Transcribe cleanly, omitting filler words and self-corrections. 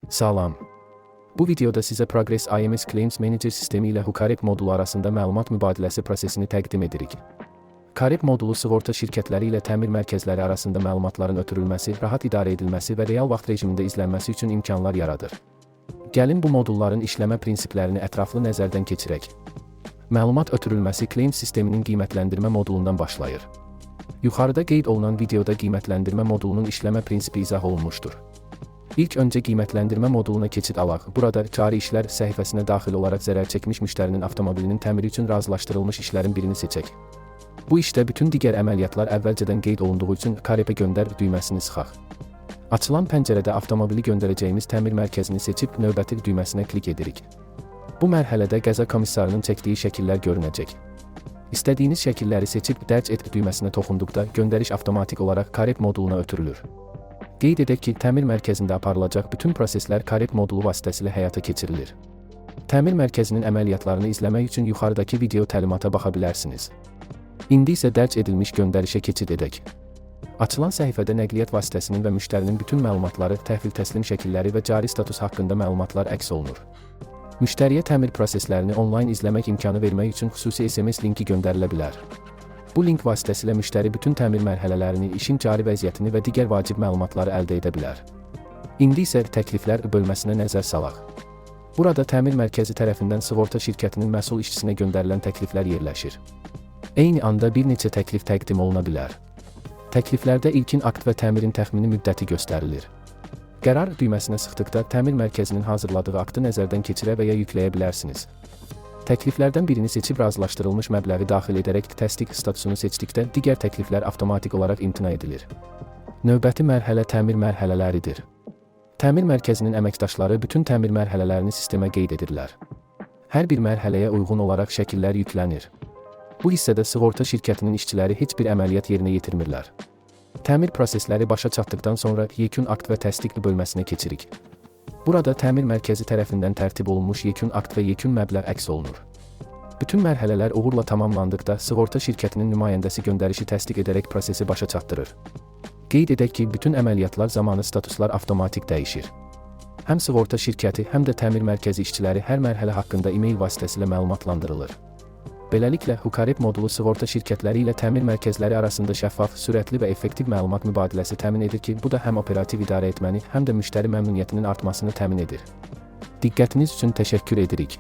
Salam. Bu videoda sizə Progress IMS Claims Manager sistemi ilə Hukarep modulu arasında məlumat mübadiləsi prosesini təqdim edirik. Karep modulu sığorta şirkətləri ilə təmir mərkəzləri arasında məlumatların ötürülməsi, rahat idarə edilməsi və real vaxt rejimində izlənməsi üçün imkanlar yaradır. Gəlin bu modulların işləmə prinsiplərini ətraflı nəzərdən keçirək. Məlumat ötürülməsi Claims sisteminin qiymətləndirmə modulundan başlayır. Yuxarıda qeyd olunan videoda qiymətləndirmə modulunun işləmə prinsipi izah olunmuşdur. İlk öncə qiymətləndirmə moduluna keçid alaq. Burada cari işlər səhifəsinə daxil olaraq zərər çəkmiş müştərinin avtomobilinin təmiri üçün razılaşdırılmış işlərin birini seçək. Bu işdə bütün digər əməliyyatlar əvvəlcədən qeyd olunduğu üçün Karepə göndər düyməsini sıxaq. Açılan pəncərədə avtomobili göndərəcəyimiz təmir mərkəzini seçib növbəti düyməsinə klik edirik. Bu mərhələdə qəza komissarının çəkdiyi şəkillər görünəcək. İstədiyiniz şəkilləri seçib dərc et düyməsinə toxunduqda göndəriş avtomatik olaraq Karep moduluna ötürülür. Qeyd edək ki, təmir mərkəzində aparılacaq bütün proseslər Karep modulu vasitəsilə həyata keçirilir. Təmir mərkəzinin əməliyyatlarını izləmək üçün yuxarıdakı video təlimata baxa bilərsiniz. İndi isə dərc edilmiş göndərişə keçid edək. Açılan səhifədə nəqliyyat vasitəsinin və müştərinin bütün məlumatları, təhvil təslim şəkilləri və cari status haqqında məlumatlar əks olunur. Müştəriyə təmir proseslərini onlayn izləmək imkanı vermək üçün xüsusi SMS linki göndərilə bilər. Bu link vasitəsilə müştəri bütün təmir mərhələlərini, işin cari vəziyyətini və digər vacib məlumatları əldə edə bilər. İndi isə təkliflər bölməsinə nəzər salaq. Burada təmir mərkəzi tərəfindən sığorta şirkətinin məsul işçisinə göndərilən təkliflər yerləşir. Eyni anda bir neçə təklif təqdim oluna bilər. Təkliflərdə ilkin akt və təmirin təxmini müddəti göstərilir. Qərar düyməsinə sıxdıqda təmir mərkəzinin hazırladığı aktı nəzərdən keçirə və ya yükləyə bilərsiniz. Təkliflərdən birini seçib razılaşdırılmış məbləği daxil edərək təsdiq statusunu seçdikdə digər təkliflər avtomatik olaraq imtina edilir. Növbəti mərhələ təmir mərhələləridir. Təmir mərkəzinin əməkdaşları bütün təmir mərhələlərini sistemə qeyd edirlər. Hər bir mərhələyə uyğun olaraq şəkillər yüklənir. Bu hissədə sığorta şirkətinin işçiləri heç bir əməliyyat yerinə yetirmirlər. Təmir prosesləri başa çatdıqdan sonra yekun akt və təsdiq bölməsinə keçirik. Burada təmir mərkəzi tərəfindən tərtib olunmuş yekun akt və yekun məbləğ əks olunur. Bütün mərhələlər uğurla tamamlandıqda sığorta şirkətinin nümayəndəsi göndərişi təsdiq edərək prosesi başa çatdırır. Qeyd edək ki, bütün əməliyyatlar zamanı statuslar avtomatik dəyişir. Həm sığorta şirkəti, həm də təmir mərkəzi işçiləri hər mərhələ haqqında e-mail vasitəsilə məlumatlandırılır. Beləliklə, Hukarep modulu sığorta şirkətləri ilə təmir mərkəzləri arasında şəffaf, sürətli və effektiv məlumat mübadiləsi təmin edir ki, bu da həm operativ idarə etməni, həm də müştəri məmnuniyyətinin artmasını təmin edir. Diqqətiniz üçün təşəkkür edirik.